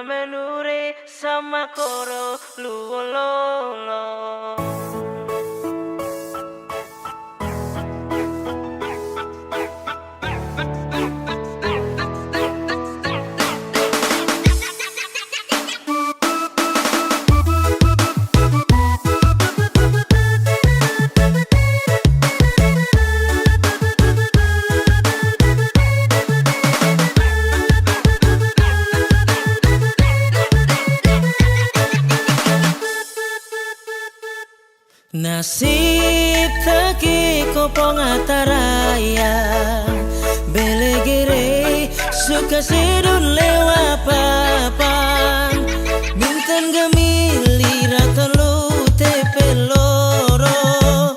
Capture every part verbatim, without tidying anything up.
Menure sama koro luololo. Nasib taki kopong ataraya, bele gere suka sedun lewa papan, mintan gamili ratan lou tepe loro,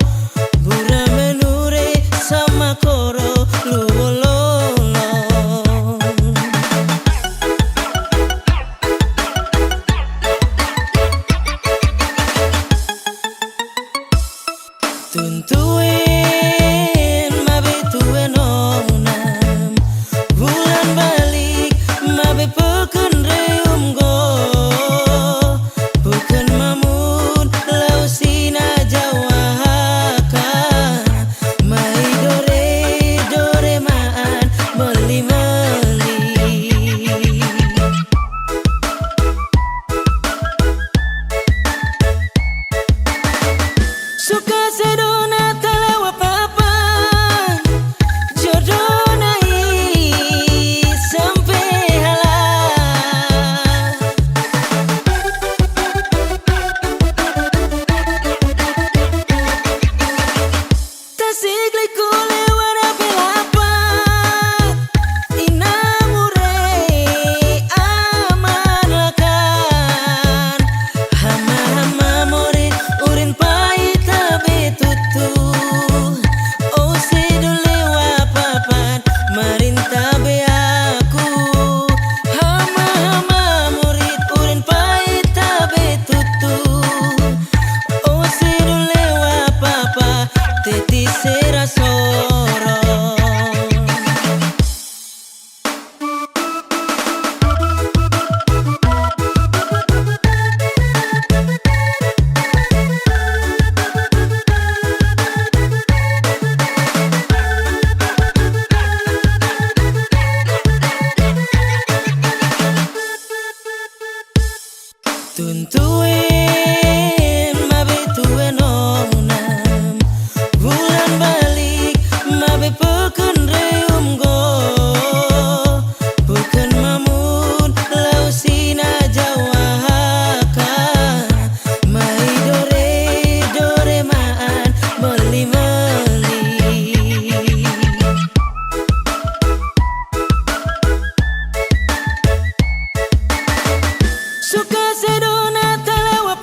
bura menure sama koro luololo. Tuntuen mabe tuen onam, bulan balik mabe peken reum go, peken mamun lau sina jawahaka, mai dore dore maan meli meli. Suka sedona talawa papan, jodona i sampe hala. Tasik liku lewat api lapa, inamure aman lakan. Hama hama morit urin pai tabe tutu. O sedu lewa papan marin tabe aku. Hama hama morit urin pai tabe tutu. O sedu lewa papa, teti sera soro. Tuntuen mabe tuen onam, bulan balik mabe peken reum go, peken mamun lau sina jawahaka, mai dore dore maan meli meli. Suka sedona talawa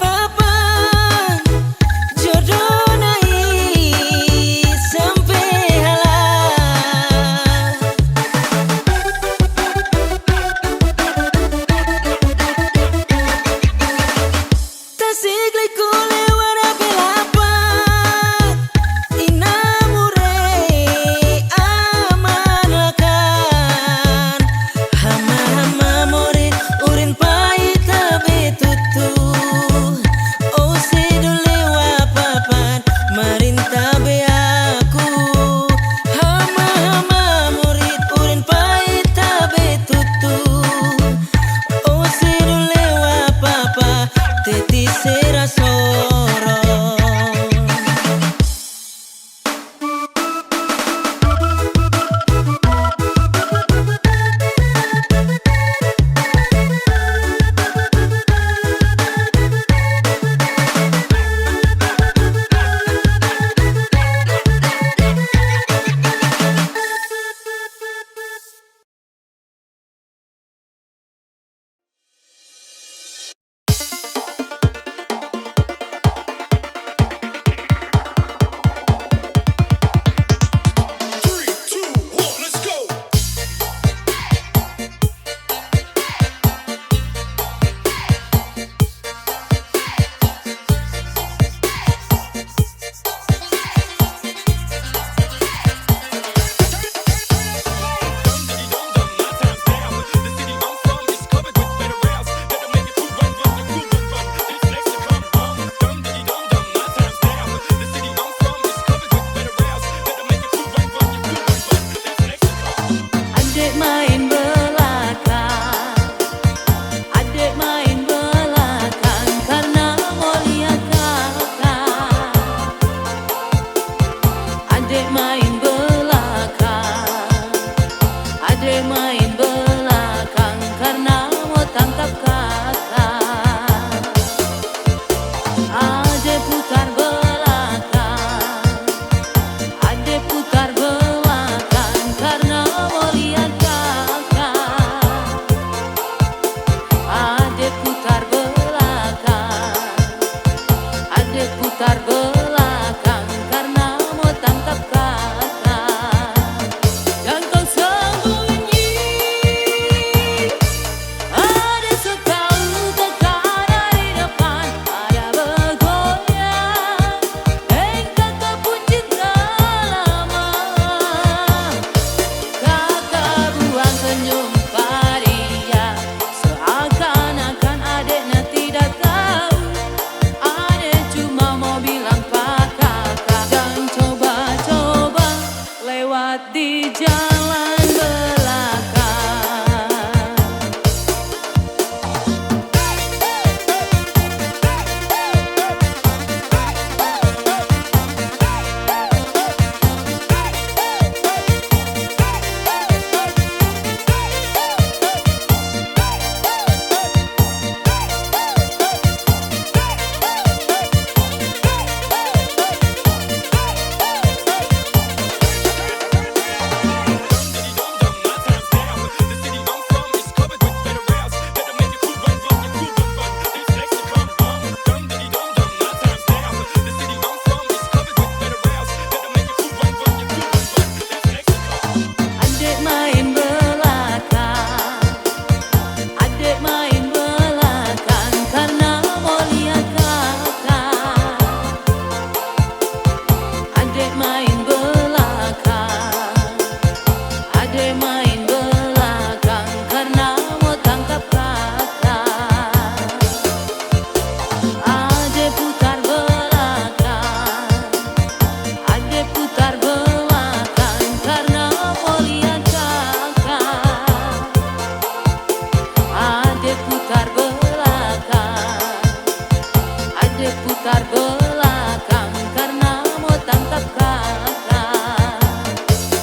Putar belakang karena mau tangkap kakak.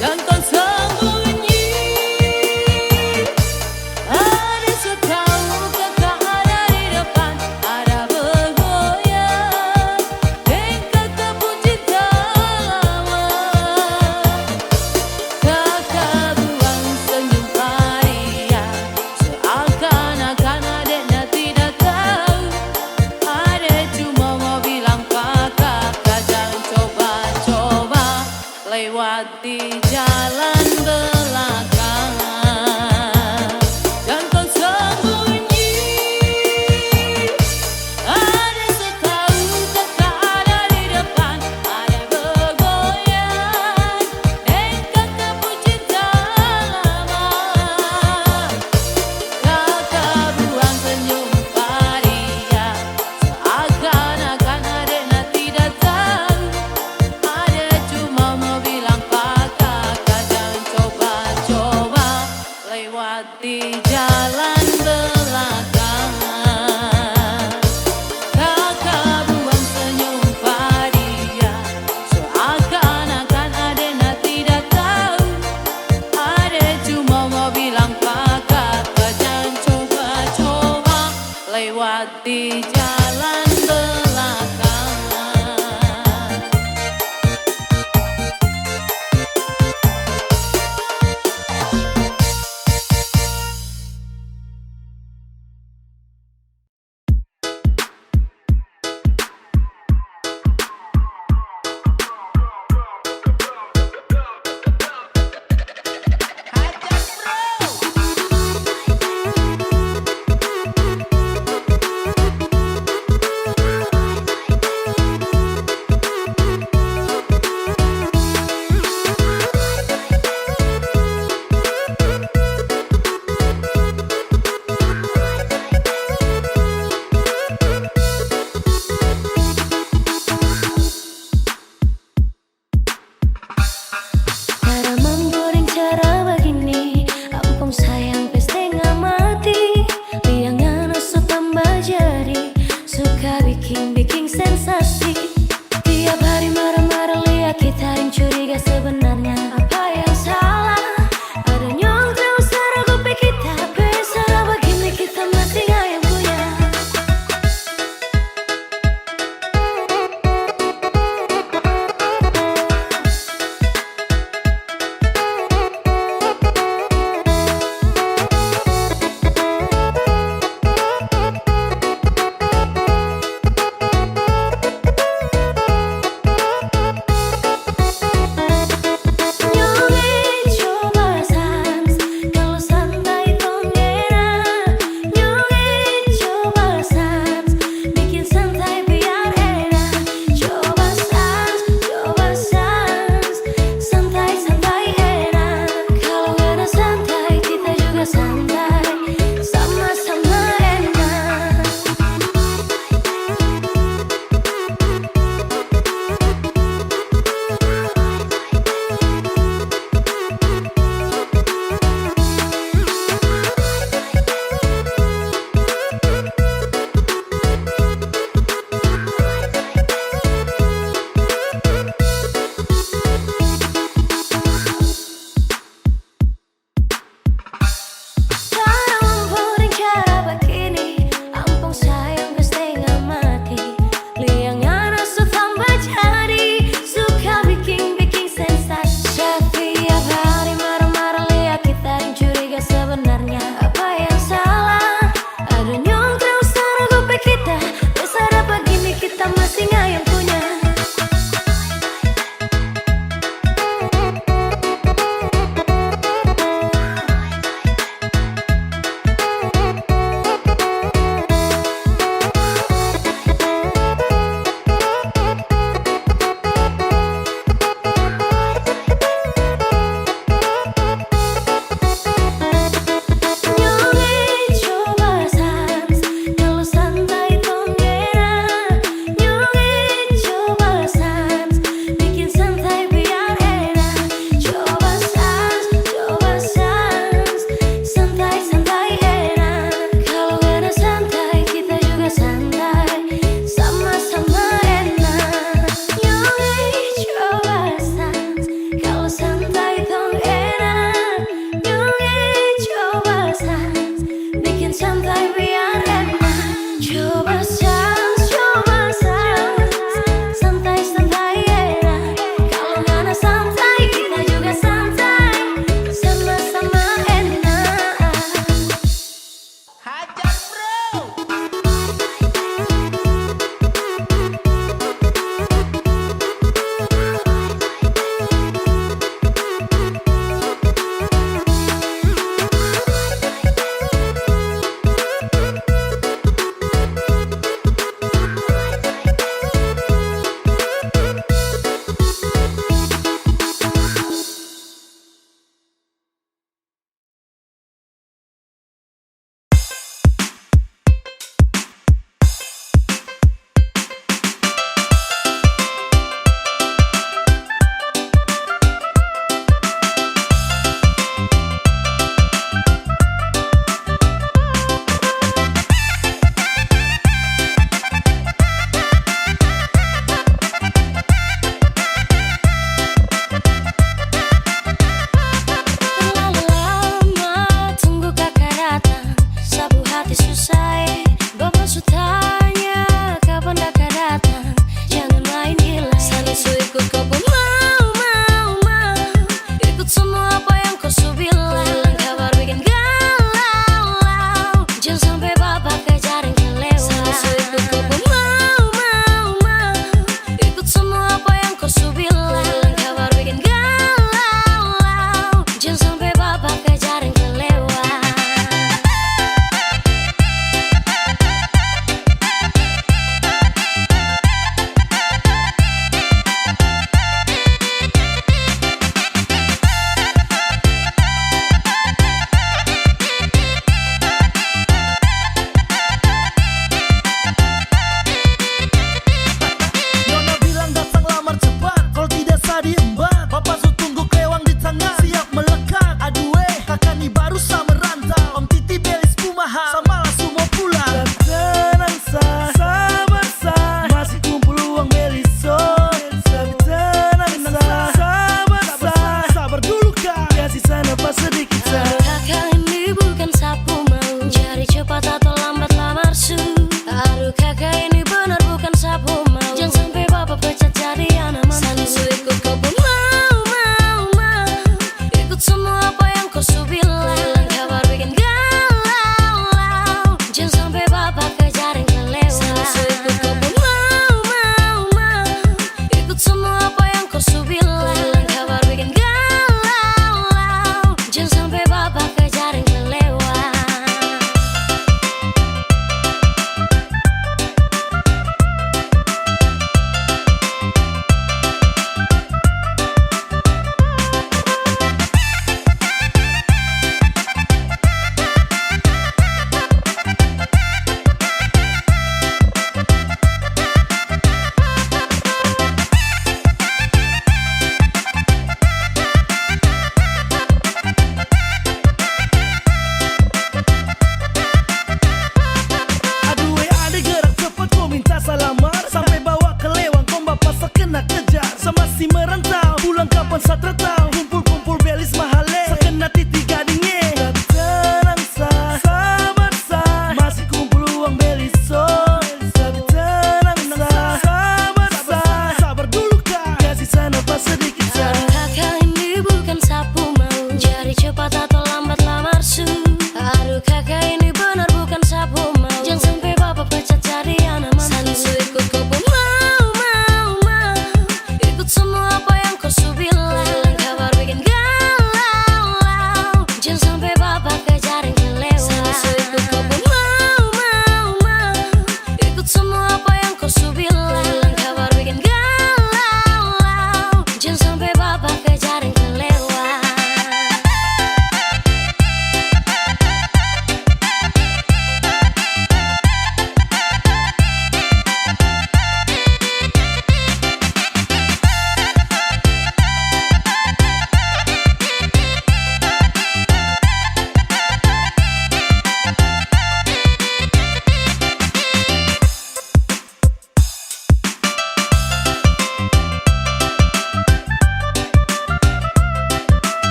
Dan kau sembunyi. Ada so tahu kakak ada di depan, ada bergoyang deng kakak pung cinta lama. Kakak buang senyum pria, seakan-akan adeknya tidak tahu. Adek cuma mau bilang kakak, kakak jangan coba-coba lewat di jalan belakang. Dan kau sembunyi. Ada so tahu kakak ada di depan, ada bergoyang deng kakak pung cinta lama. Kakak buang senyum pria, seakan-akan adeknya tidak tahu. Adek cuma mau bilang kakak, kakak jangan coba-coba lewat di jalan belakang. Kakak buang senyum pria, seakan-akan adeknya tidak tahu. Adek cuma mau bilang kakak, kakak jangan coba-coba lewat di jalan belakang. Susah, eh, bapa su tanya kapan da ka datang. Jangan main gila, selalu su ikut ko pu mau, mau, mau. Ikut semua apa yang ko su bilang. Bilang kabar bikin galau. Jangan sampai bapa ka jaring kelewat. Selalu su ikut ko pu mau, mau, mau. Ikut semua apa yang ko su bilang. Bilang kabar bikin galau. Jangan sampai bapa ka jaring kelewat.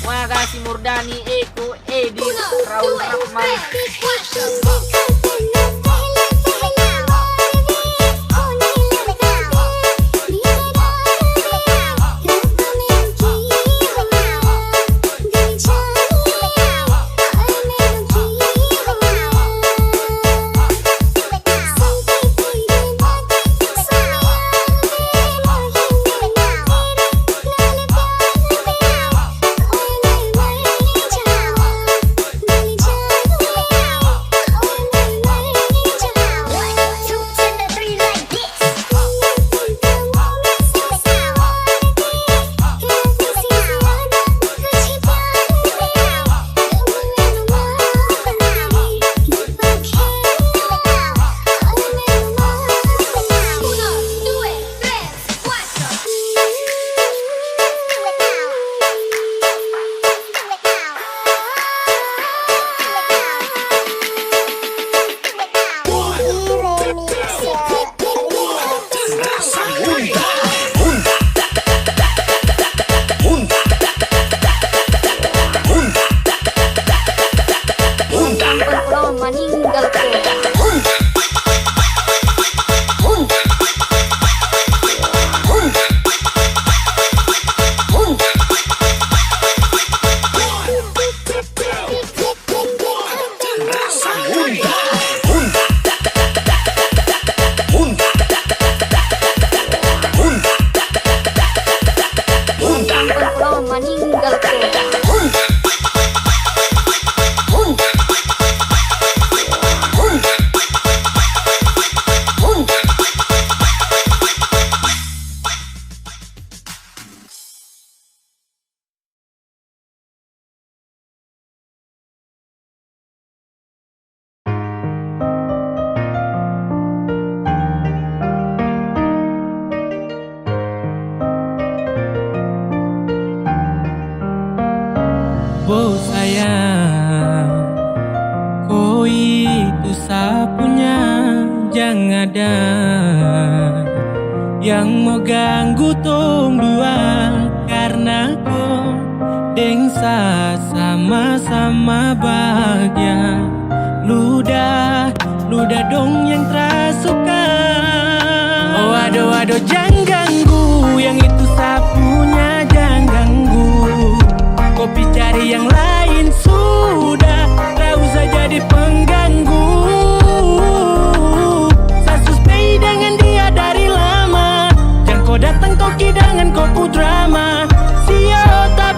Makasih Murdani, Eko, Edi, Raul Rahman. Bo sayang, ko itu sa punya, jang ada yang mau ganggu tong dua, karna ko deng sa sama-sama bahagia. Luda, luda dong yang tra suka. Oh, ado, ado, jang ganggu, yang itu sa punya, jang ganggu. Ko pi cari yang lain sudah, tra usah jadi pengganggu. Sa su stay dengan dia dari lama. Jang ko datang, ko pi dengan ko pu drama. Sio, ta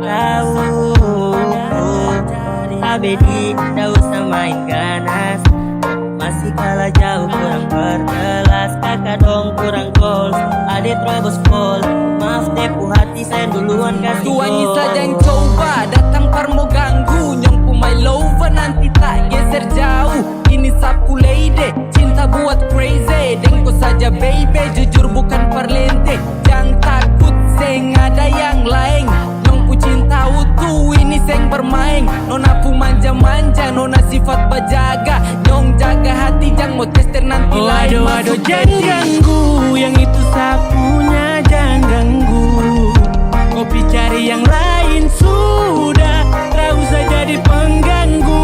Tahu, Abedi, tak usah main ganas. Masih kalah jauh, kurang perjelas. Kakak dong kurang goals, ade terobos gol. Maaf, tepu hati, saya duluan kasih Tuannya gol. Saja yang coba datang par mo ganggu. Nyong pu my lover nanti tak geser jauh. Ini sapu lady, cinta buat crazy. Deng ko saja baby, jujur bukan parlente. Jang takut, seng ada yang lain. Nyong pu cinta utuh, ini seng bermain. Nona pu manja-manja, nona sifat bajaga. Nyong jaga hati, jang mo tester nanti. Oh, lain aduh, masuk aduh, jang ganggu, yang itu sapunya, jang ganggu. Kopi cari yang lain sudah, tak usah jadi pengganggu.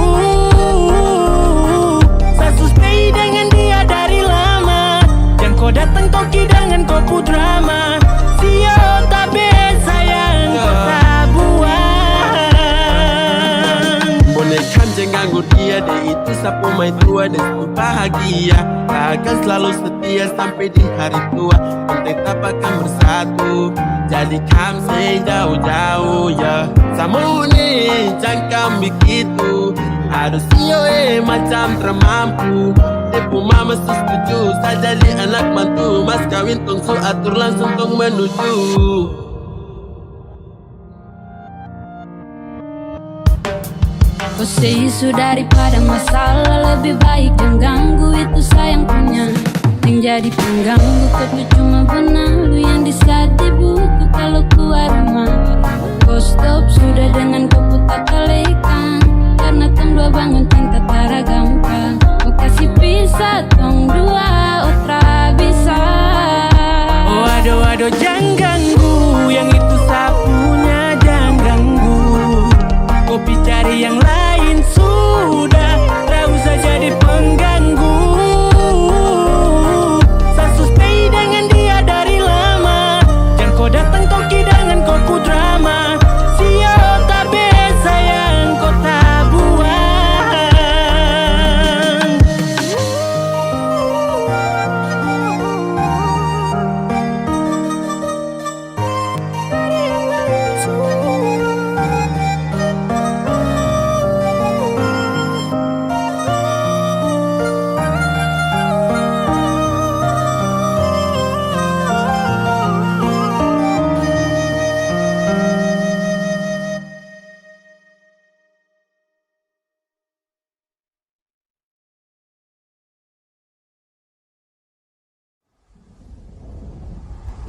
Sa su stay dengan dia dari lama. Jang ko datang toki dengan ko pu drama. Sio tabe sayang ko tabuang. Boleh kan jang ganggu dia, de itu sapu mai tua, de su bahagia. Akan selalu setia sampai di hari tua. Penting tetap akan bersatu. Jadi kam seng jauh-jauh ya. Sama ini jang kam begitu. Aduh sio eh macam tak mampu. Tepu mama su setuju. Sa jadi anak mantu. Mas kawin tong su atur langsung tong menuju. Ko sei su daripada masalah, lebih baik jang ganggu itu sayang punya. Yang jadi pengganggu ko tu cuma benalu yang di saat di buku kalau keluar rumah. Ko stop sudah dengan ko pu tatalekan, karena tong dua bangun cinta tara gampang. Ko kasih pisah tong dua, oh tra bisa. Oh aduh aduh jang ganggu, yang itu sapunya jang ganggu. Kopi cari yang lain sudah, tak usah jadi pengganggu. Sa su stay dengan dia dari lama. Jang ko datang toki dengan ko pu drama. Sio tabe sayang ko tabuang.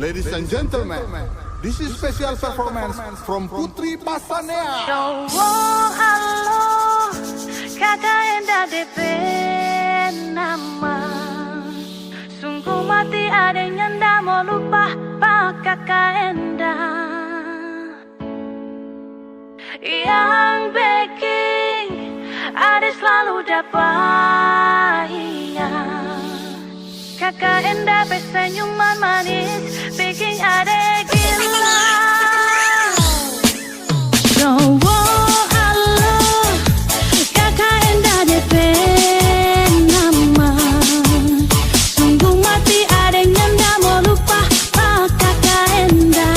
Ladies and gentlemen, this is special performance from Putri Pasanea. Cowok alo, kaka enda depe nama. Sungguh mati ade nyanda mau lupa pa kaka enda. Yang bikin ade selalu dapat iya. Kaka enda pe senyuman manis bikin ade gila. Cowok alo, kaka enda depe nama. Sungguh mati ade nyanda mau lupa pa kaka enda.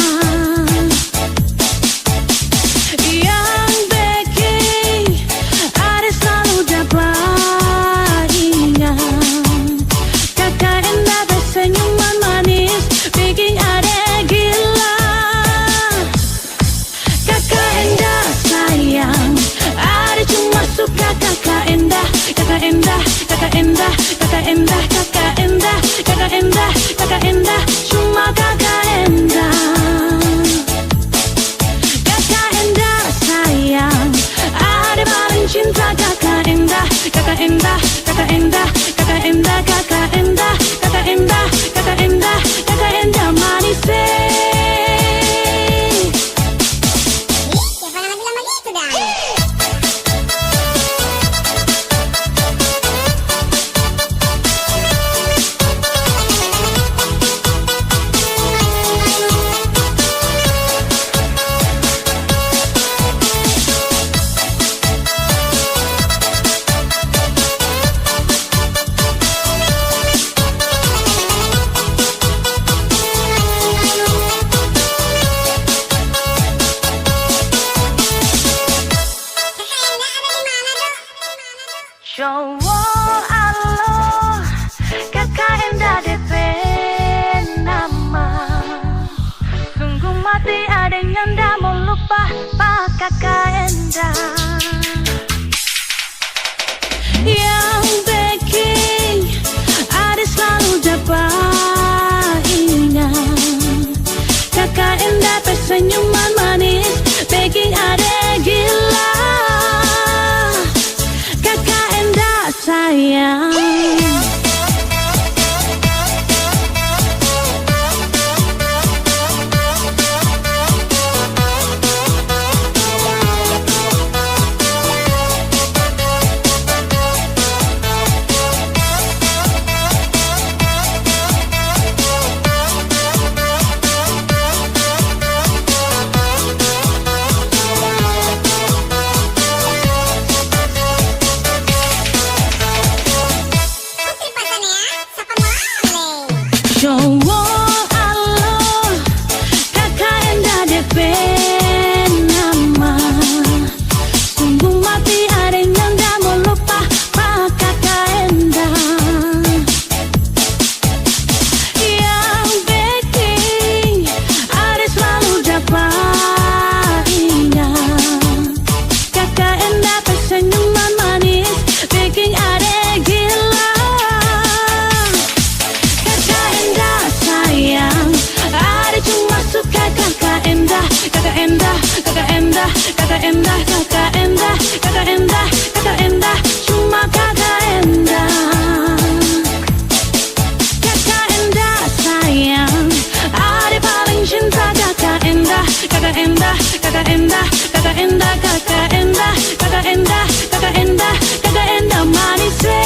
Yang bikin ade selalu dapat ingat. Kaka enda pe senyuman manis bikin ade gila. Kaka enda sayang, ade cuma suka kaka enda, kaka enda, kaka enda, kaka enda, kaka enda, kaka enda, kaka enda, cuma kaka enda. Kaka enda sayang, ade paling cinta kaka enda, kaka enda, kaka enda, kaka enda, kaka enda, kaka enda, kaka enda, kaka enda manis eh. Ih, siapa nama bilang begitu dah? Cowok alo, Kaka Enda depe nama. Sungguh mati adeng yang nda mau lupa pa Kaka Enda. Yang bikin ade selalu dapa ingat, Kaka Enda pe senyuman manis bikin ade gila. Kaka Enda sayang. Cowok alo, Kaka Enda depe nama. Sungguh mati adeng yang nda mau lupa pa Kaka Enda. Yang bikin ade selalu dapa ingat, Kaka Enda pe senyuman manis bikin ade gila. Kaka Enda sayang, ade cuma suka Kaka Enda. Kaka Enda, Kaka Enda, Kaka Enda, Kaka Enda, Kaka Enda, Kaka Enda, cuma Kaka Enda. Kaka Enda sayang, ade paling cinta Kaka Enda. Kaka Enda, Kaka Enda, Kaka Enda, Kaka Enda, Kaka Enda, Kaka Enda, Kaka Enda manis, eh.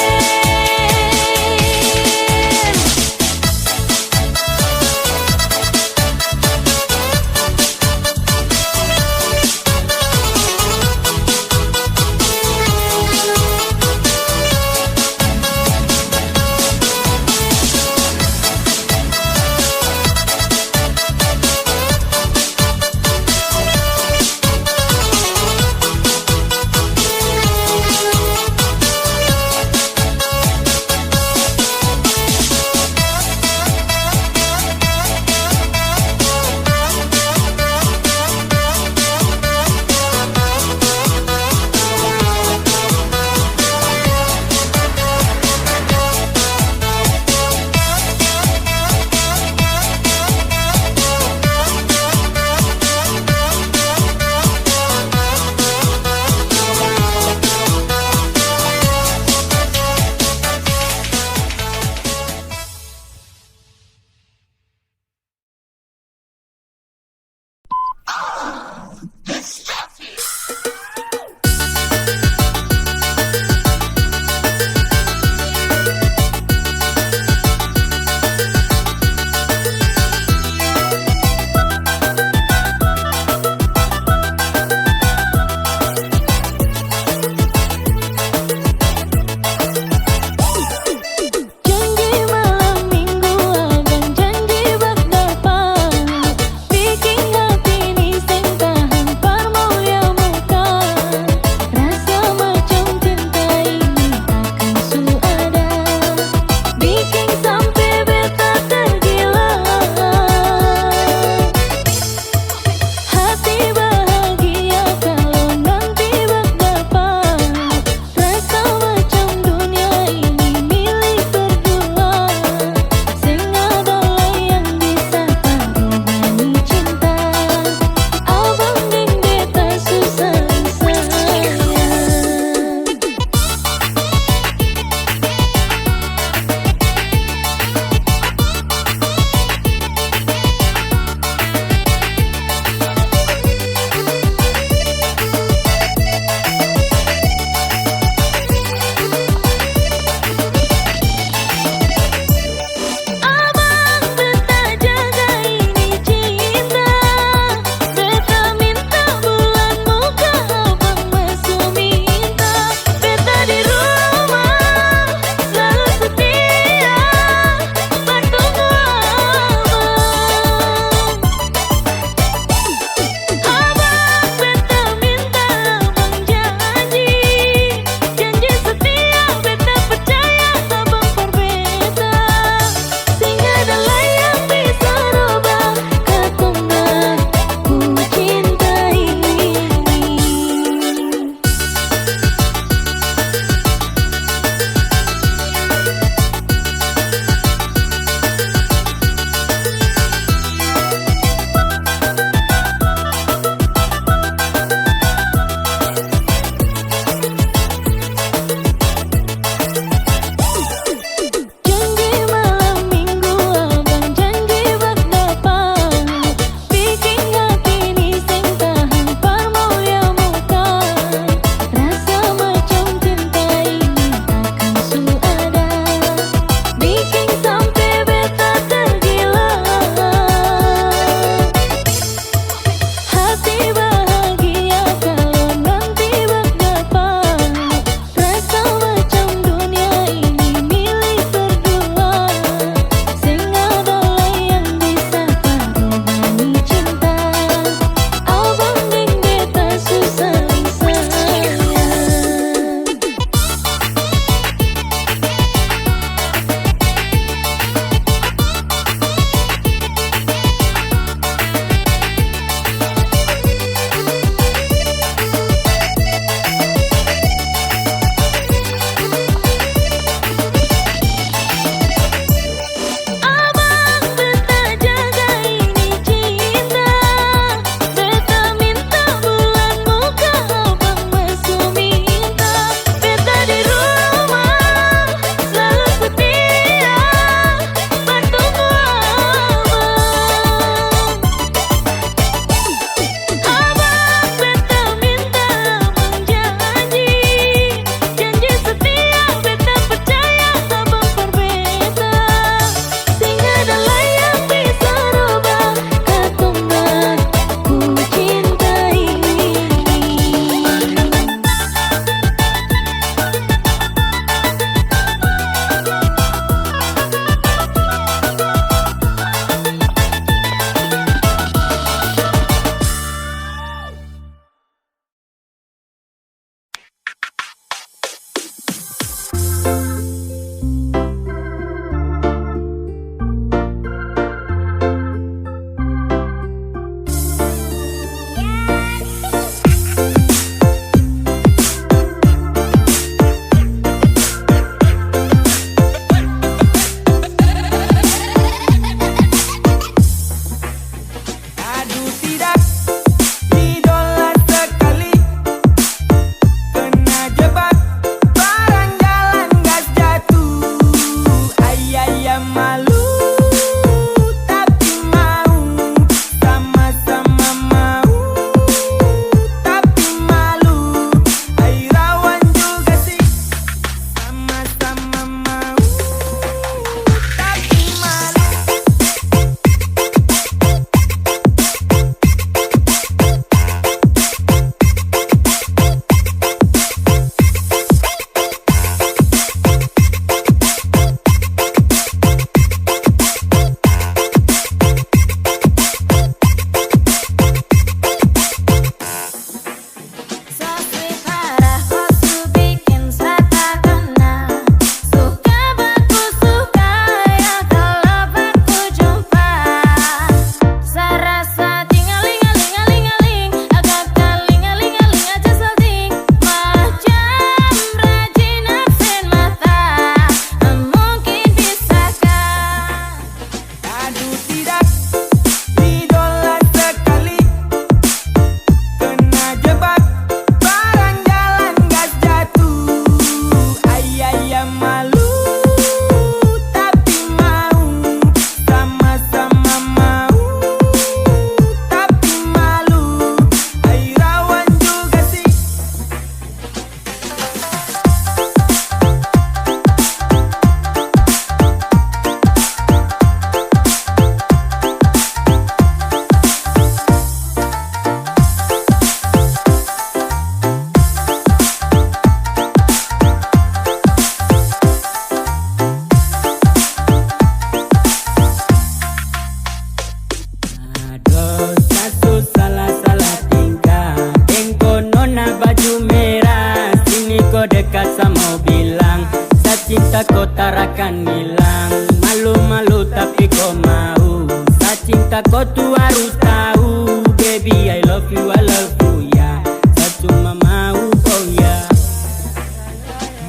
Ko tarakan hilang, malu-malu tapi ko mau. Sa cinta ko tu harus tahu. Baby, I love you, I love you, ya. Sa cuma mau ko, ya.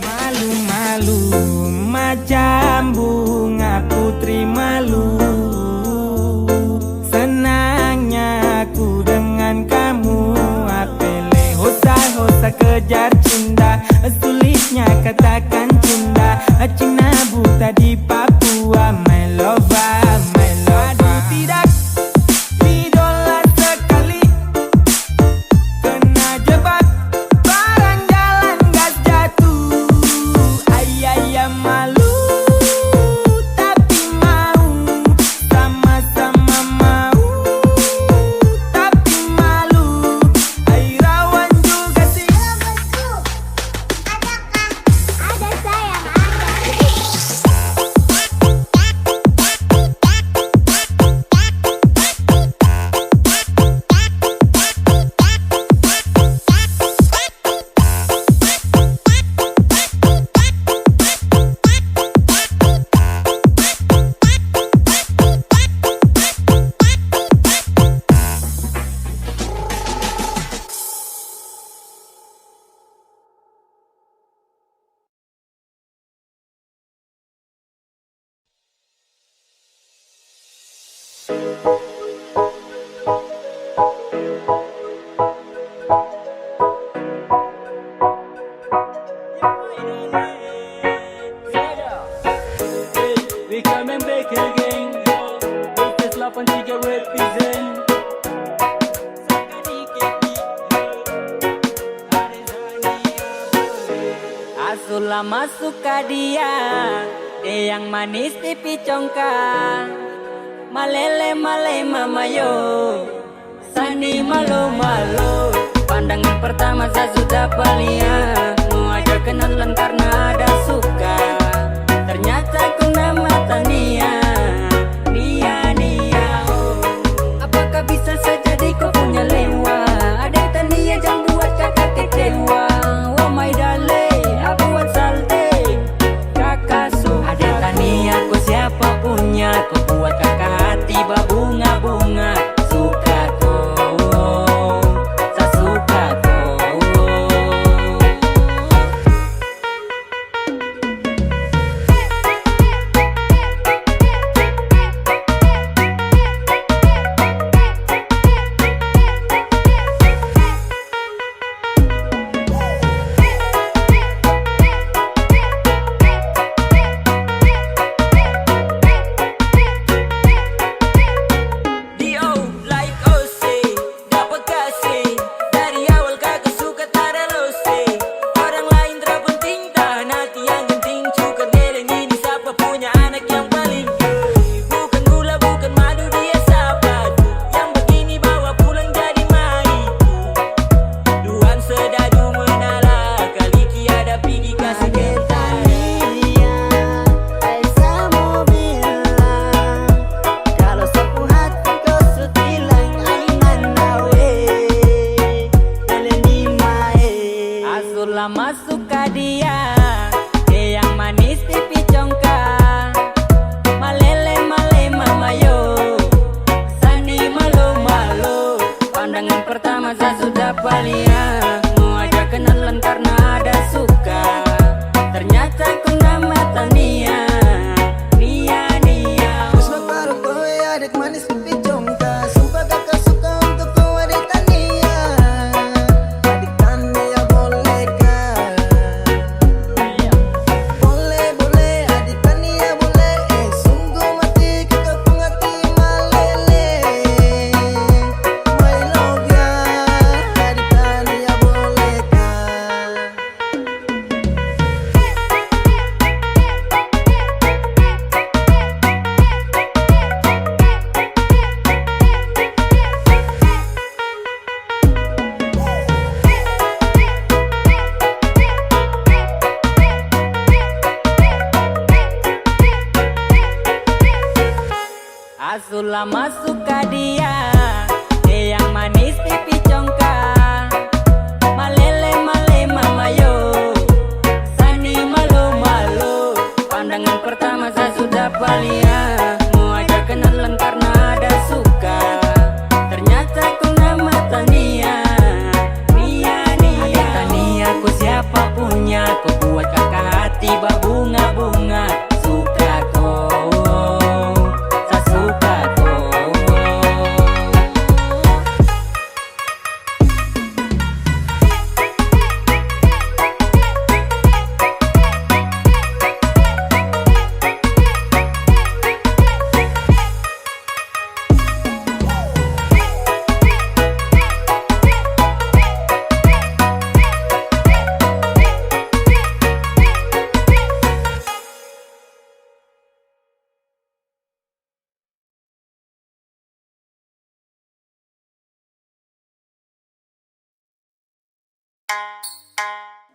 Malu-malu macam bunga putri malu. Senangnya aku dengan kamu. Apele hosa-hosa kejar cinta. Sulitnya katakan cinta. Cina buta di Papua, my lover, my lover. Aduh, tidak, idola sekali. Kena jebak, barang jalan gas jatuh. Ayaya malu, tapi mau. Sama-sama mau, tapi malu. Ai rawan juga sih. Ada sayang, ada. We coming back again, yo. This is delapan tiga represent. Asu la masuk ka dia, dia yang manis di picongka. Malele male mama yo, sani malo malo. Pandangan pertama saya sudah palia, mau ajak kenalan karena ada suka. Ternyata ku nama Tania, Nia, Nia, oh. Apakah bisa saya jadi kau punya lewa? Ada Tania, jangan buat kakak kecewa. Oh my darling, aku buat salting. Kakak su ada Tania, kau siapa punya? Kau buat kakak hati babunga-bunga. Suka ko, sa suka ko. Dio, like Ose, dapat kasih. Dari awal kakak suka tada lose. Orang lain tra penting, tahan hati yang genting. Cuka dereng ini sapa punya anak yang paling. Bukan gula, bukan madu, dia sapa tu. Yang begini bawa pulang jadi maiku. Duan sedadu menala, kali tiada pigi kasih gentania. Ai sa mo bilang, kalo sapu hati ko su tilang, ai nanda we, ele ni mae. Asu la masuk ka dia, dia yang manis di picongka. Malele male mama yo, sani malo malo. Pandangan pertama sa sudah palia, mau ajak kenalan karena ada suka. Ternyata ku nama Tania, Nia, Nia. Terus baru kau ya adik manis pipi jongka. Sumpah kakak suka untuk kau adik Tania. Adik Tania boleh kah? Boleh, boleh, adik Tania boleh. Eh, sungguh mati kakak pung hati malele. My love ya, adik Tania boleh kah? Asu la masuk ka dia, dia yang manis pipi congka. Malele male mama yo, sani malo malo.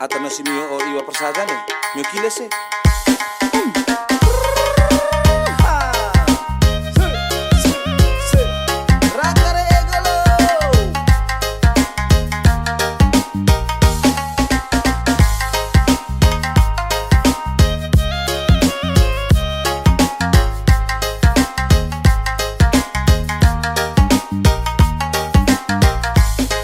Atau nasi mio o iwa persada nih, mio kiles eh.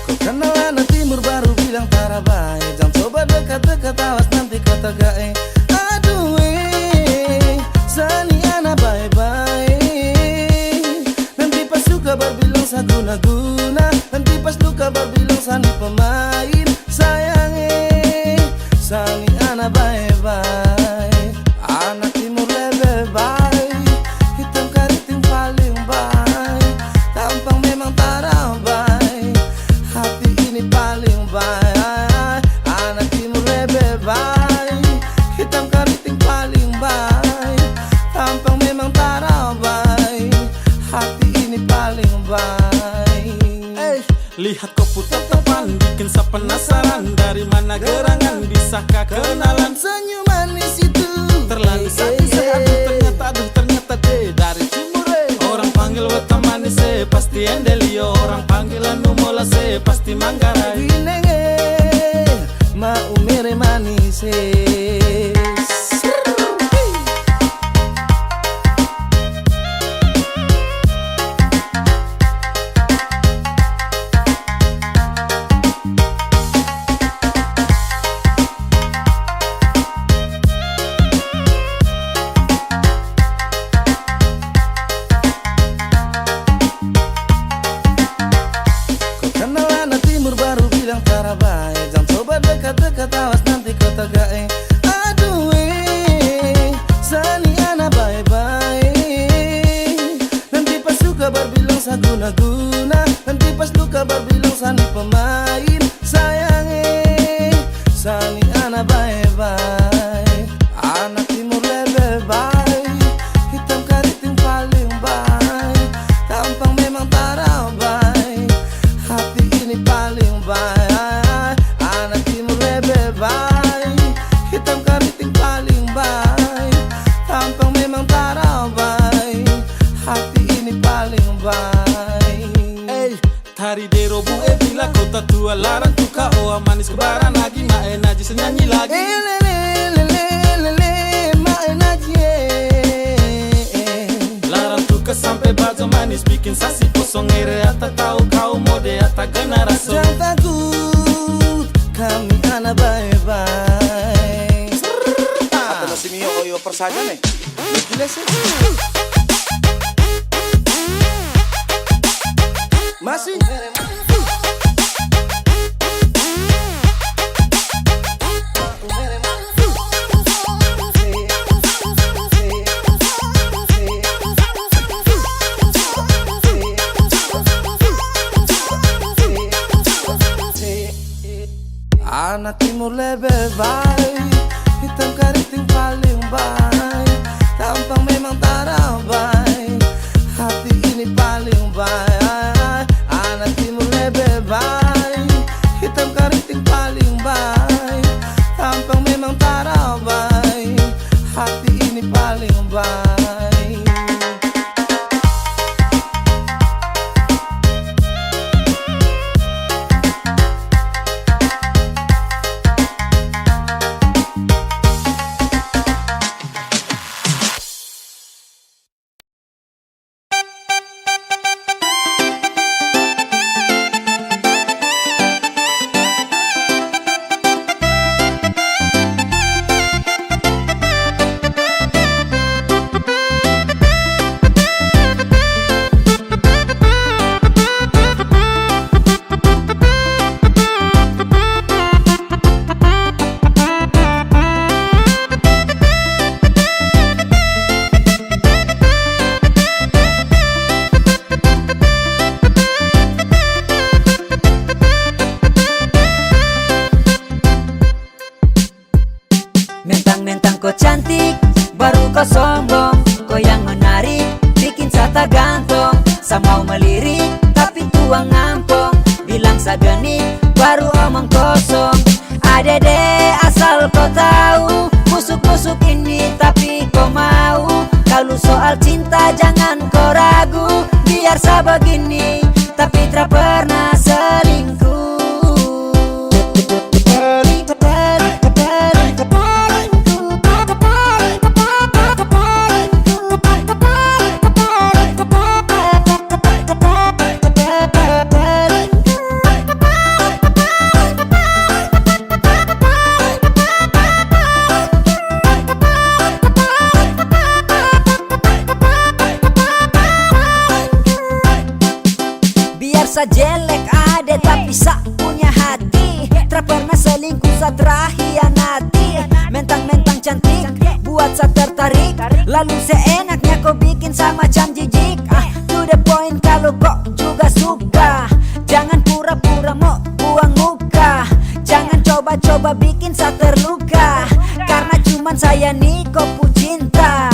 Ko kenal anak timur baru bilang tara bae. Jang coba dekat-dekat, awas nanti ko tagae. Aduh eh, sani ana bae-bae. Nanti pas luka baru bilang sa guna-guna. Nanti pas luka baru bilang sani pemain. Sayang eh, sani ana bae-bae. Anak timur lebe bae. Hitam kariting paling bae. Tampang memang tara bae. Hati ini paling bae. Anak timur lebe bae. Hitam kariting paling bae. Tampang memang tara bae. Hati ini paling bae. Eh, lihat ko pu tatapan bikin sa penasaran. Dari mana gerangan bisa ka kenalan? Senyum manis itu terlalu sakit. Eh, eh, saya aduh eh. Ternyata, aduh ternyata de dari timur eh. Orang panggil weta manis eh, pasti endelio. Orang panggil anu molas eh, pasti manggarai. Wineng eh, mau mere manis eh. Ko kenal anak timur baru bilang tara bae. Jang coba dekat-dekat, awas nanti ko tagae. Aduh eh, sani ana bae-bae. Nanti pas luka baru bilang sa guna-guna. Nanti pas luka baru bilang sani pemain. Sayang eh, sani ana bae-bae. Anak timur lebe bae. Hitam kariting paling bae. Tampang memang tara bae. Hati ini paling bae. Anak timur lebe bae. Hitam kariting paling bae. Tampang memang tara bae. Hati ini paling bae. Ei, tari de robu e bila kota tua larang tuka oa manis kebaran lagi ma enaji senyanyi lagi. Eh, lele, lele, lele, ma enaji, eh, eh. Larang tuka sampe bajo manis bikin sasi kosong ere ata tau kau mode ata generaso. Jang takut, kami ana bae-bae. Atau nasi mio oyo persada nih. Gila sih. Masih. Anak timur lebe bae, hitam kariting paling bae, tampang memang tara bae, hati ini paling bae. Anak timur lebe bae, hitam kariting paling bae, tampang memang tara bae, hati ini paling bae. Mentang-mentang ko cantik, baru ko sombong. Ko yang menarik, bikin sa tagantong. Sa mau melirik, tapi tuang ampong. Bilang sa genit, baru omong kosong. Cinta jangan ko ragu, biar sa begini, tapi tra pernah selingkuh. Biar sa jelek ade, tapi sa punya hati. Tra pernah selingkuh, sa tra hianati. Mentang-mentang cantik, buat sa tertarik. Lalu seenaknya ko bikin sa macam jijik. Ah, to the point, kalau ko juga suka, jangan pura-pura mo buang muka. Jangan coba-coba bikin sa terluka, karena cuman saya ni ko pu cinta.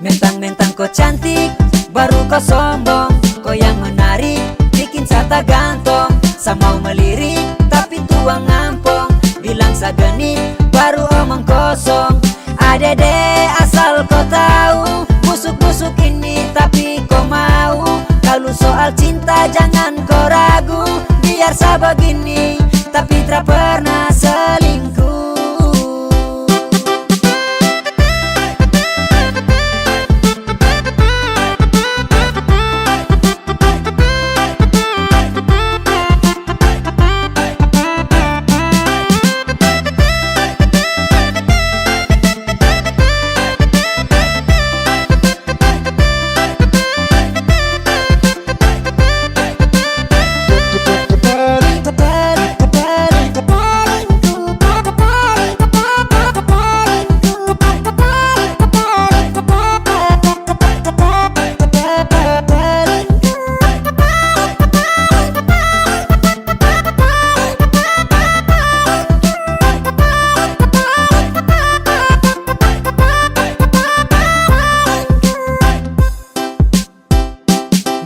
Mentang-mentang ko cantik, baru ko sombong. Ko yang menarik, bikin sa tagantong. Sa mau melirik, tapi tuang ampong. Bilang sa genit, baru omong kosong. Adede, asal ko tahu, busuk-busuk ini tapi ko mau. Kalau soal cinta jangan ko ragu, biar sa begini, tapi tra pernah selingkuh.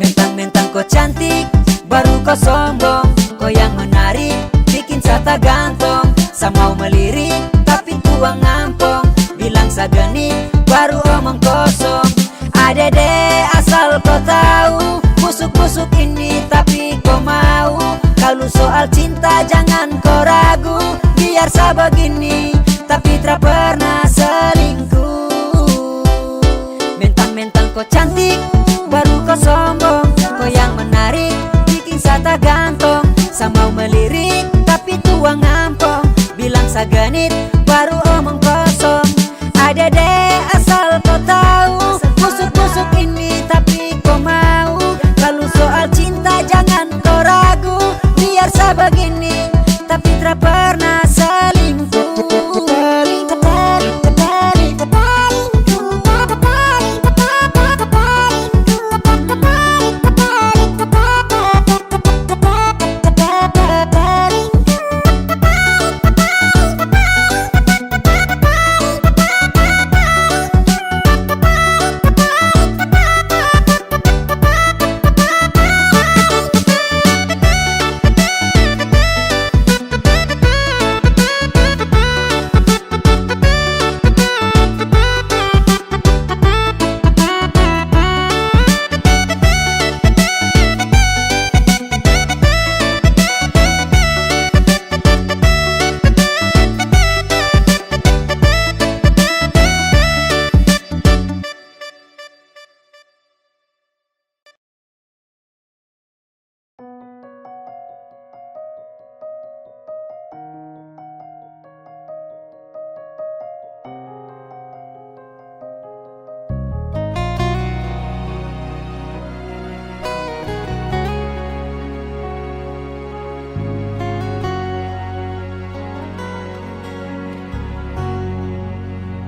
Mentang-mentang ko cantik, baru ko sombong. Ko yang menarik, bikin sa tagantong. Sa mau melirik, tapi tuang ampong. Bilang sa genit, baru omong kosong. Adede, asal ko tahu, busuk-busuk ini tapi ko mau. Kalau soal cinta jangan ko ragu, biar sa begini, tapi tra pernah selingkuh. Mentang-mentang ko cantik, baru ko sombong. Ko yang menarik, bikin sa tagantong. Sa mau melirik, tapi tuang ampong. Bilang sa genit, baru omong kosong. Adede, asal ko tahu, busuk-busuk ini tapi ko mau. Kalau soal cinta jangan ko ragu, biar sa begini, tapi tra pernah selingkuh.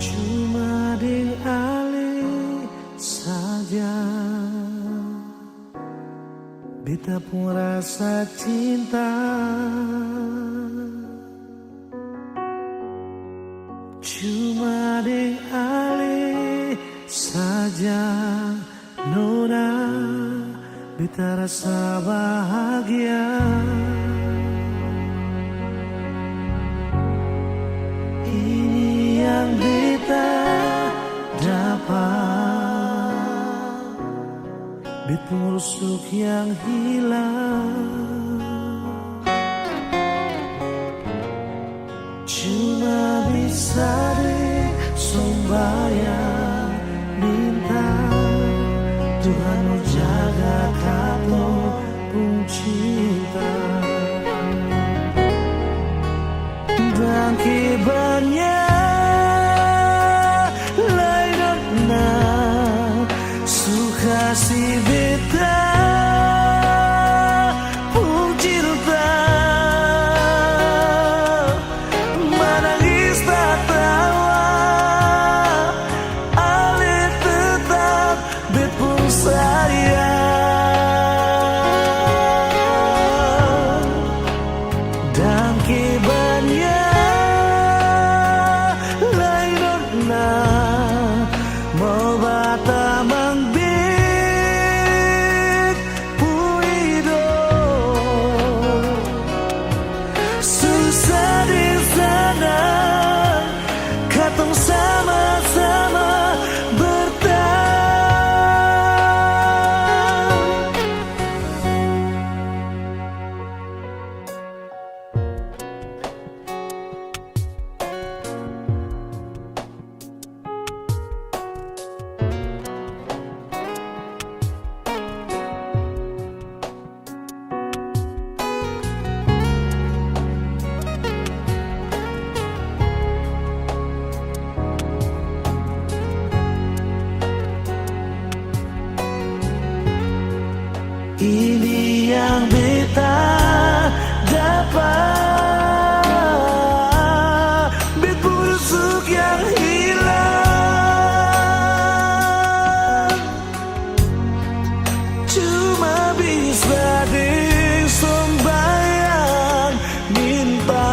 Cuma deng ale saja beta pung rasa cinta. Cuma deng ale saja, nona, beta rasa bahagia. Ini yang beta dapat. Musuh yang hilang cuma bisa disombayang minta Tuhan mau jaga kato pung cinta. Dangke banya lai dona su kasi beta pung cinta manangis tatawa ale tetap bet pung sayang. Dangke banya lai dona mau batamang bet puido. Susah deng sanang katong sama-sama bertahan. Ini yang beta dapat, bet pung musuh yang hilang cuma bisa deng sombayang minta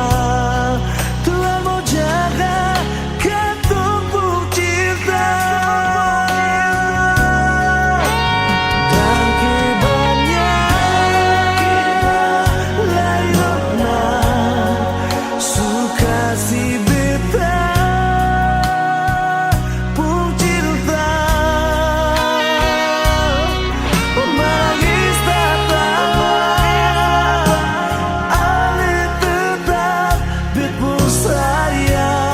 Tuhan mau jaga katong pung cinta. Dangke banya lai dona su kasi beta pung cinta manangis tatawa ale tetap bet pung sayang.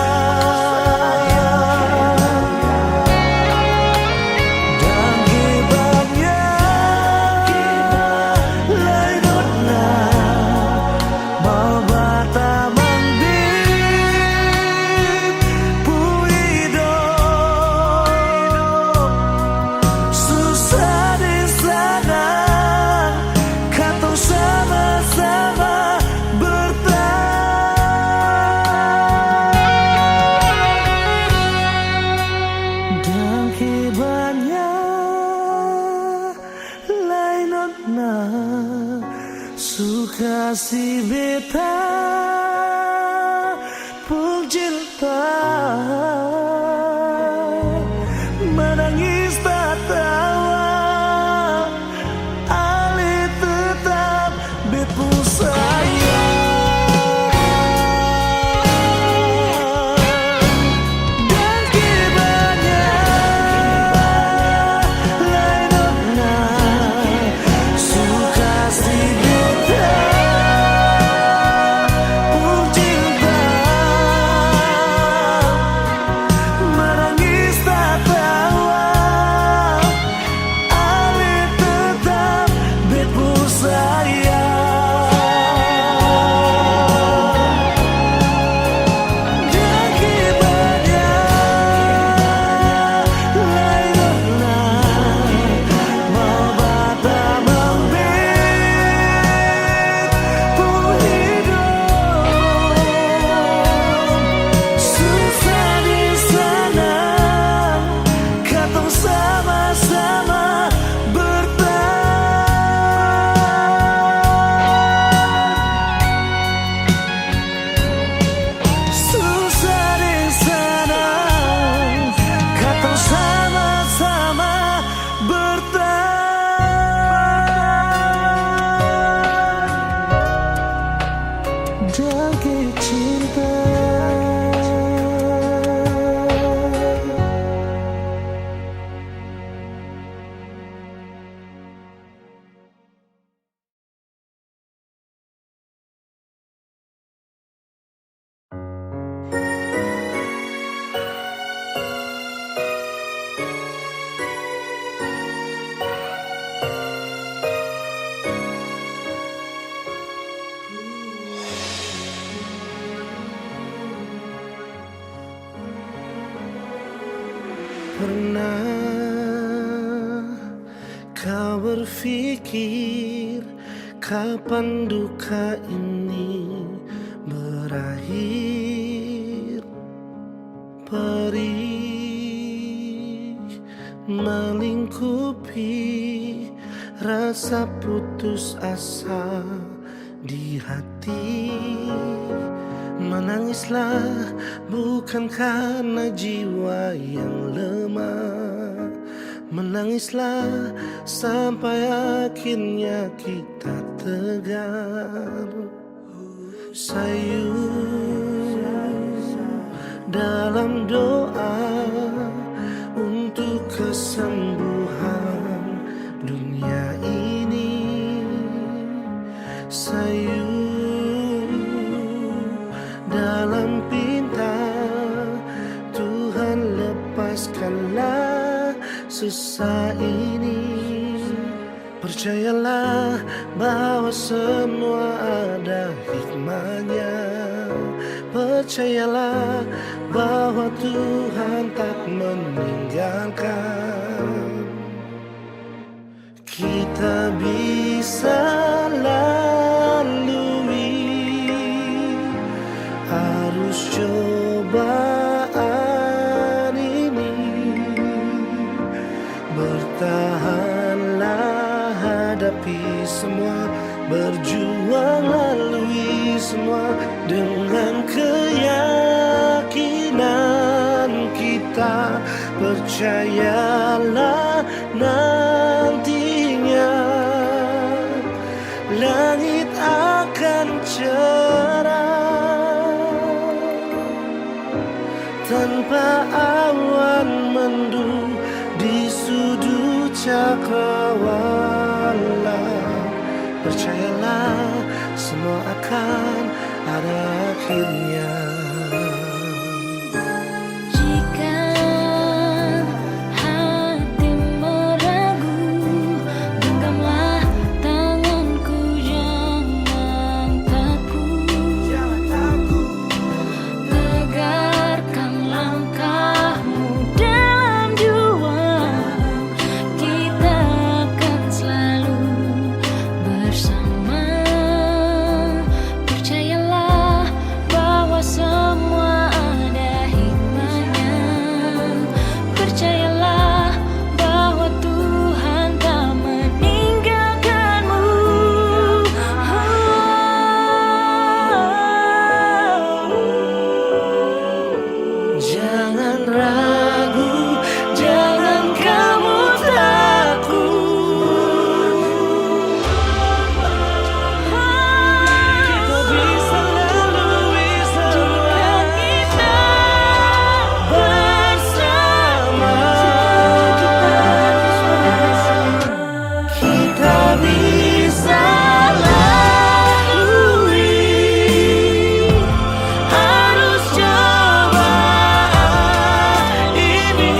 Dangke banya lai dona mau batamang bet Pernah kau berpikir kapan duka ini berakhir? Perih melingkupi rasa putus asa di hati. Menangislah bukan karena jiwa yang lemah. Menangislah sampai akhirnya kita tegar. Sayu dalam doa untuk kesembuhan dunia ini. Sayu dalam pinta, Tuhan, lepaskanlah susah ini. Percayalah bahwa semua ada hikmahnya. Percayalah bahwa Tuhan tak meninggalkan. Kita bisa lalui arus cobaan ini. Bertahanlah hadapi semua, berjuang lalui semua dengan keyakinan kita. Percayalah nantinya langit akan cerah tanpa awan mendung di sudut cakrawala. Percayalah, semua akan ada akhirnya. Jika hati meragu, genggamlah tanganku, jangan takut. Jangan takut. Tegarkan langkahmu dalam juang. Kita akan selalu bersama. Percayalah bahwa semua ada hikmahnya. Percayalah bahwa Tuhan tak meninggalkanmu. Jangan ragu, jangan kamu takut. Kita bisa lalui semua bersama. Kita bisa lalui arus cobaan ini.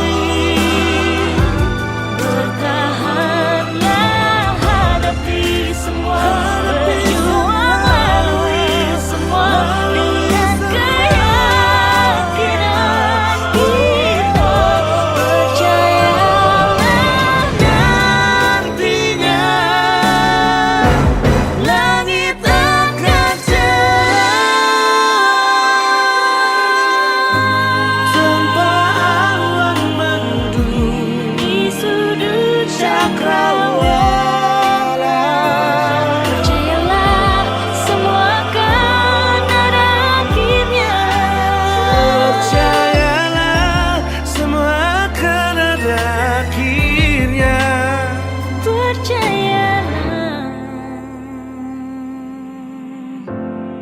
Bertahanlah, hadapi semua, berjuang lalui semua dengan keyakinan. Percayalah, nantinya langit akan cerah tanpa awan mendung di sudut cakrawala. Percayalah, semua akan ada akhirnya. Percayalah, semua akan ada akhirnya. Percayalah,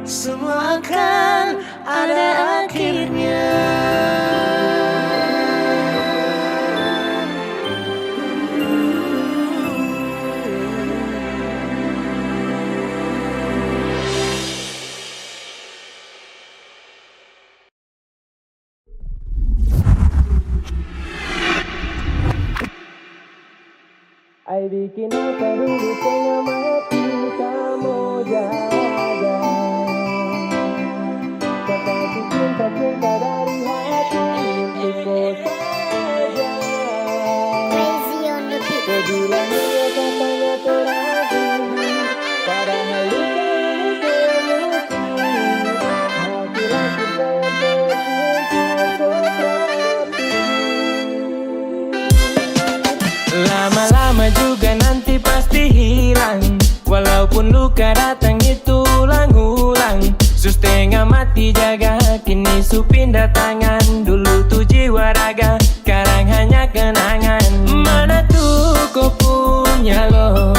semua akan ada akhirnya. Ai bikin apa dulu tengah mati, kamu jaga. Kau kasih cinta-cinta dari hati, mimpiku saja. Walaupun luka datang itu ulang-ulang, su setengah mati jaga, kini su pindah tangan. Dulu tu jiwa raga, sekarang hanya kenangan. Mana tu ko punya lo?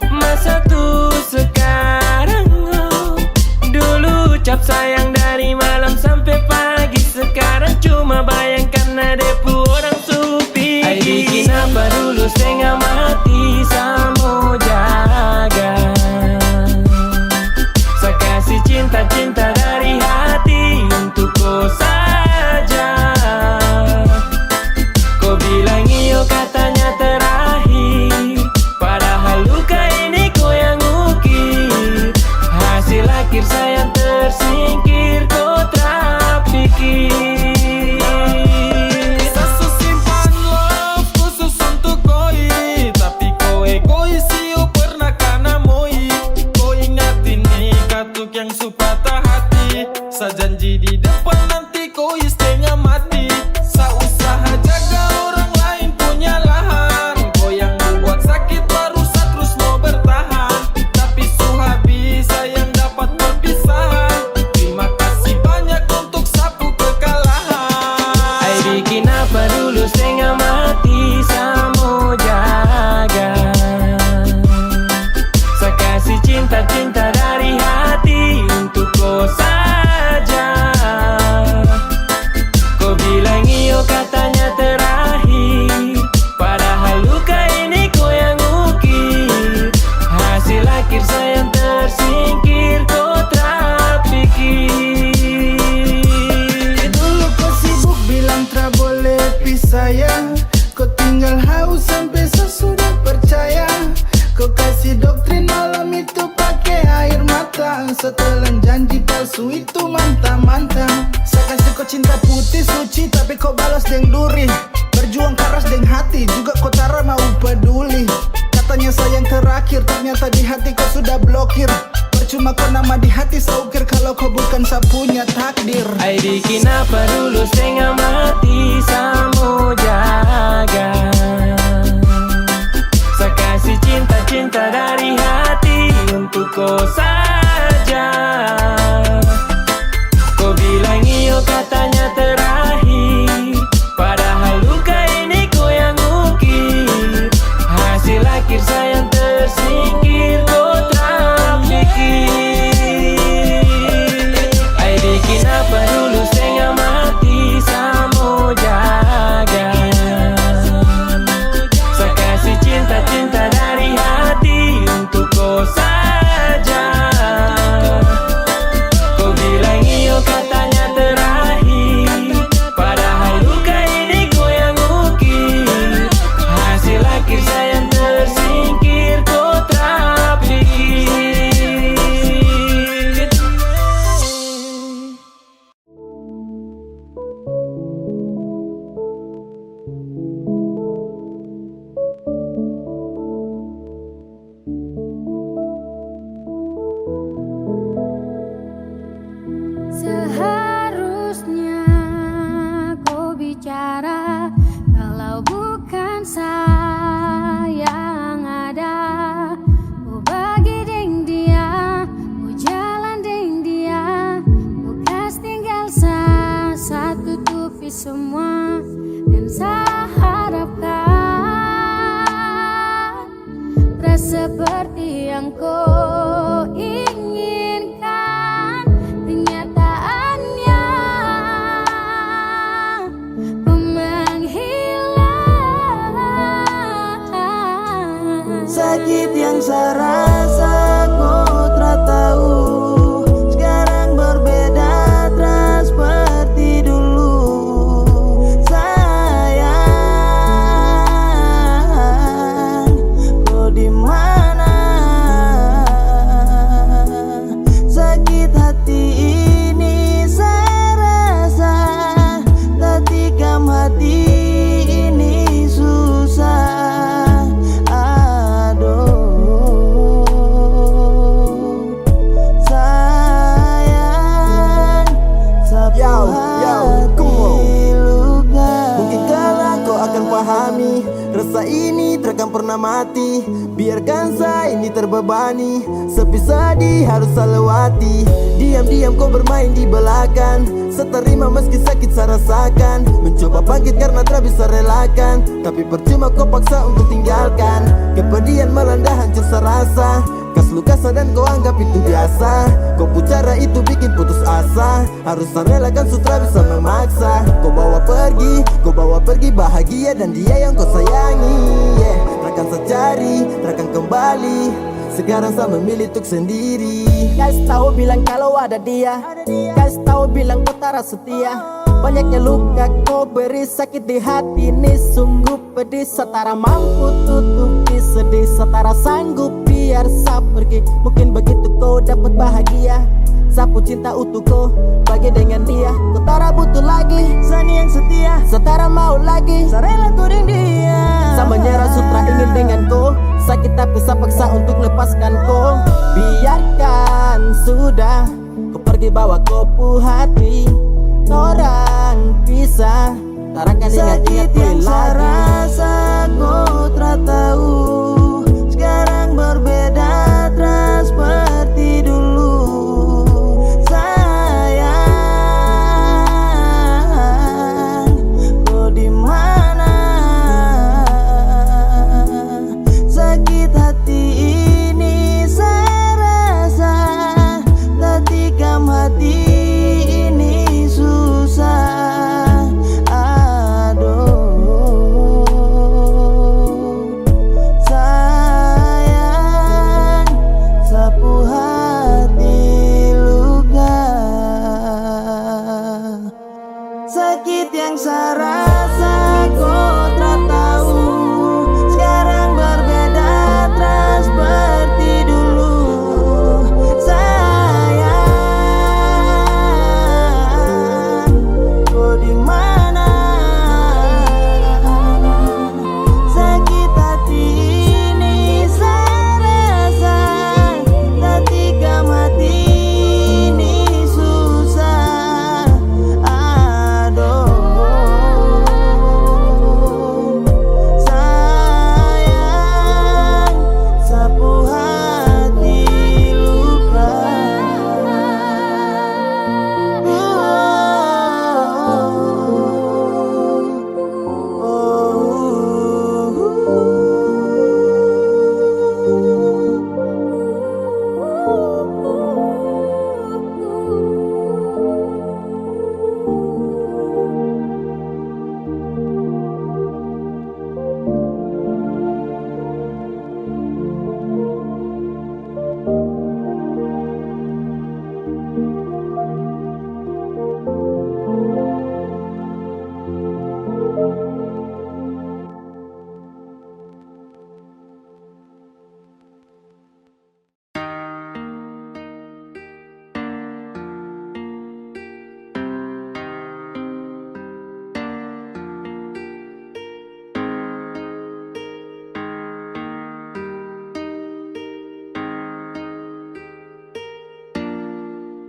Masa tu sekarang lo? Dulu ucap sayang dari malam sampai pagi, sekarang cuma bayangkan ade pu orang su pigi. Ai bikin apa dulu setengah mati sa mo jaga. Sa kasih cinta-cinta dari hati untuk ko saja. Ko bilang iyo katanya terakhir, padahal luka ini ko yang ukir. Hasil akhir sa yang tersingkir, ko tra pikir. Sa su simpan love khusus untuk koi, tapi ko egois, iyo pernah kana moi. Ko ingat ini katuk yang su patah hati. Sa janji di depan nanti ko setengah mati. Sa usaha jaga orang lain punya lahan. Ko yang buat sakit baru sa terus mau bertahan. Tapi su habis, sa yang dapat perpisahan. Terima kasih banyak untuk sa pu kekalahan. Ai bikin apa dulu setengah mati sa mo jaga. Sa kasih cinta-cinta dari hati untuk ko saja. Ko bilang iyo katanya terakhir, padahal luka ini ko yang ukir. Hasil akhir sa yang tersingkir, ko tra pikir. Dulu ko sibuk bilang tra boleh pi sayang, ko tinggal haus sampe sa sudah percaya. Ko kasih doktrin malam itu pake air mata. Sa telan janji palsu itu manta-manta. Sa kasih ko cinta putih suci, tapi ko balas deng duri. Berjuang keras deng hati, juga ko tara mau peduli. Katanya sayang terakhir, ternyata di hati ko sudah blokir. Percuma ko nama di hati sa ukir, kalau ko bukan sa punya takdir. Ai bikin apa dulu setengah mati sa mo jaga. Sa kasih cinta-cinta dari hati untuk ko saja. Ko bilang iyo katanya terakhir, padahal luka ini ko yang ukir. Hasil akhir sa yang tersingkir, ko tra pikir. Ai bikin apa dulu setengah mati sa mo jaga. Sa kasih cinta-cinta dari hati untuk ko saja. Ko bilang iyo katanya terakhir, padahal luka ini ko yang ukir. Hasil akhir sa yang tersingkir, ko tra pikir. Seharusnya kau bicara, kalau bukan saya yang ada. Ku bagi deng dia, ku jalan deng dia, ku kas tinggal sa, sa tutupi semua. Dan sa harapkan, ras seperti yang kau inginkan, kenyataannya pemenghilang. Sakit yang sa rasa ko tra tau, sekarang berbeda tra seperti dulu. Sayang, ko di mana? Sakit hati ini sa rasa, ta tikam hati ini susah. Aduh, sayang, sapu hati luka. Mungkin kelak kau akan Pahami, rasa ini takkan pernah mati. Biarkan sa ini terbebani, sepi sedih harus sa lewati. Diam-diam kau bermain di belakang, sa terima meski sakit sa rasakan. Mencoba bangkit karena tak bisa relakan, tapi percuma kau paksa untuk tinggalkan. Kepedihan melanda hancur sa rasa. Kas luka sa dan kau anggap itu biasa. Kau pu cara itu bikin putus asa. Harus sa relakan, su tra bisa memaksa. Kau bawa pergi, kau bawa pergi bahagia dan dia yang kau sayangi. Yeah, takkan sa cari, takkan kembali. Sekarang sa memilih untuk sendiri. Kasih tahu bilang kalau ada dia. Kasih tahu bilang kau tak setia. Banyaknya luka kau beri, sakit di hati ini sungguh pedih. Sa tara mampu tutupi sedih, sa tara sanggup biar sa pergi. Mungkin begitu kau dapat bahagia. Sa pu cinta untuk kau bagi dengan dia. Kau tara butuh lagi sa ni yang setia. Sa tara mau lagi sa rela kau deng dia. Sa menyerah, su tra ingin dengan kau. Sakit tapi sa paksa untuk lepaskan kau. Biarkan sudah. Kau pergi bawa kau pu hati. Torang pisah. Tara akan ingat dia lagi. Sakit yang sa rasa kau tra tahu. Sekarang berbeda, tra seperti dulu. Sayang, kau di mana? Sakit hati ini sa rasa, tak tikam hati ini susah. Aduh, sayang, sa pu hati luka. Sakit yang sa rasa kau tra tahu. Sekarang berbeda, tra seperti dulu. Sayang, kau di mana? Sakit hati ini sa rasa, tak tikam hati ini susah. Aduh, sayang, sa pu hati luka.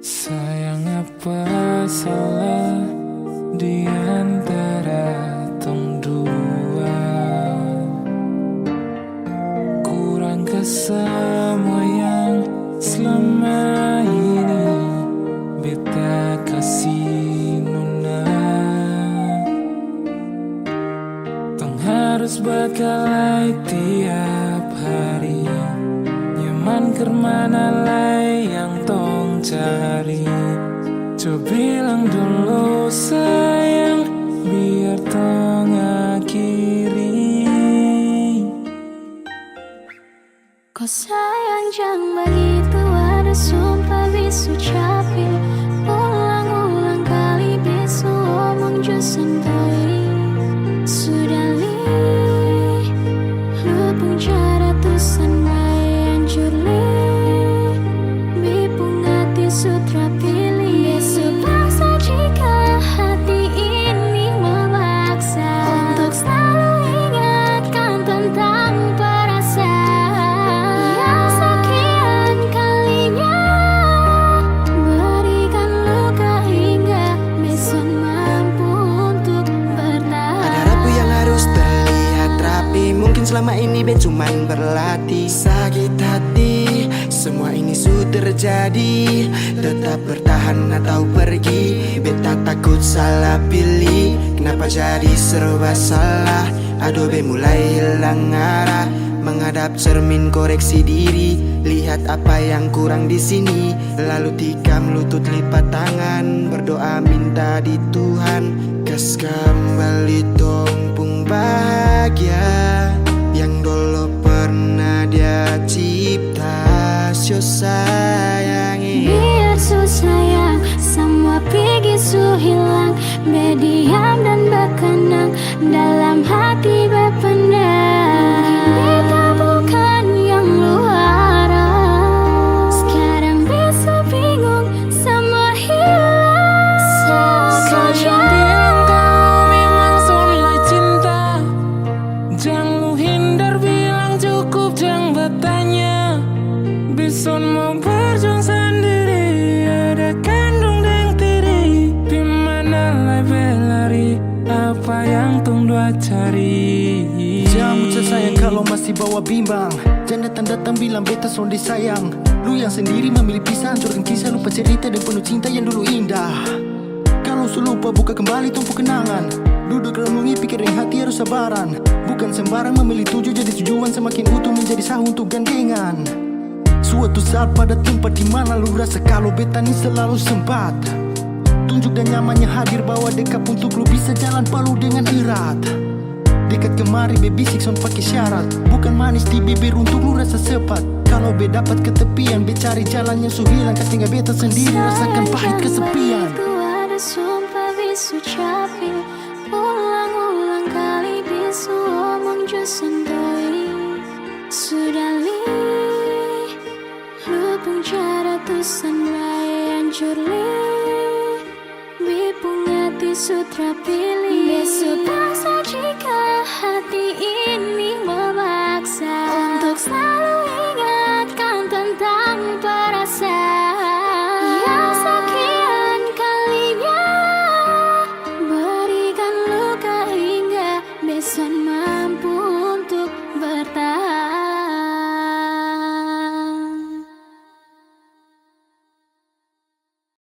Sayang, apa salah di antara tong dua? Kurangkah semua yang selama ini beta kasih nona? Tong harus bakal lai tiap hari. Nyaman kermana lai yang tong cari? Coba bilang dulu sayang, biar tong akhiri. Ko sayang jang bagitu, ada sumpah bisu capi. Ulang-ulang kali bisu omong jo santai. Sudah li, lu pung cara tu sanai hancur li. Bi pung hati su tra pilih. Bisu paksa jika hati ini memaksa untuk selalu ingatkan tentang perasaan yang sekian kalinya berikan luka hingga bisan mampu untuk bertahan. Ada ratu yang harus terlewati. Selama ini be cuman berlatih. Sakit hati, semua ini su terjadi. Tetap bertahan atau pergi. Beta takut salah pilih. Kenapa jadi serba salah? Aduh be mulai hilang arah. Menghadap cermin koreksi diri. Lihat apa yang kurang di sini. Lalu tikam lutut lipat tangan. Berdoa minta di Tuhan. Kas kembali tong pung bahagia yang dolo pernah dia cipta. Sio sayangi. Biar su sayang, semua pigi su hilang. Be diam dan bakenang, dalam hati bapendam. Mungkin beta bukan yang lu harap. Sekarang be su bingung, semua hilang. Sayang bilang kau memang son lai cinta. Jang lu hindar bilang cukup jang batanya. Be son mau berjuang sendiri, ada kandung deng tiri. Pi mana lai be lari, apa yang tong dua cari? Jang ucap sayang kalau masih bawa bimbang. Jang datang-datang bilang beta sonde sayang. Lu yang sendiri memilih pisah, hancurkan kisah, lupa cerita dan penuh cinta yang dulu indah. Kalau su lupa, buka kembali tong pu kenangan. Duduk renungi, pikir deng hati, harus sabaran. Bukan sembarang memilih tujuh jadi tujuan, semakin utuh menjadi sahu untuk gandengan. Suatu saat pada tempat di mana lu rasa kalau beta ni selalu sempat. Tunjuk dan nyamannya hadir, bawa dekat untuk lu bisa jalan palu dengan erat. Dekat kemari, be bisik son pake syarat. Bukan manis di bibir untuk lu rasa sepat. Kalau be dapat ketepian, be cari jalan yang su hilang. Ka tinggal beta sendiri, rasakan pahit kesepian. Ku ada sumpah bisu capi. Ulang-ulang kali bisu omong ju santoi. Sudah li, lu pung cara tu sandai hancur li. Bi pung hati su tra pilih. Be su paksa jika hati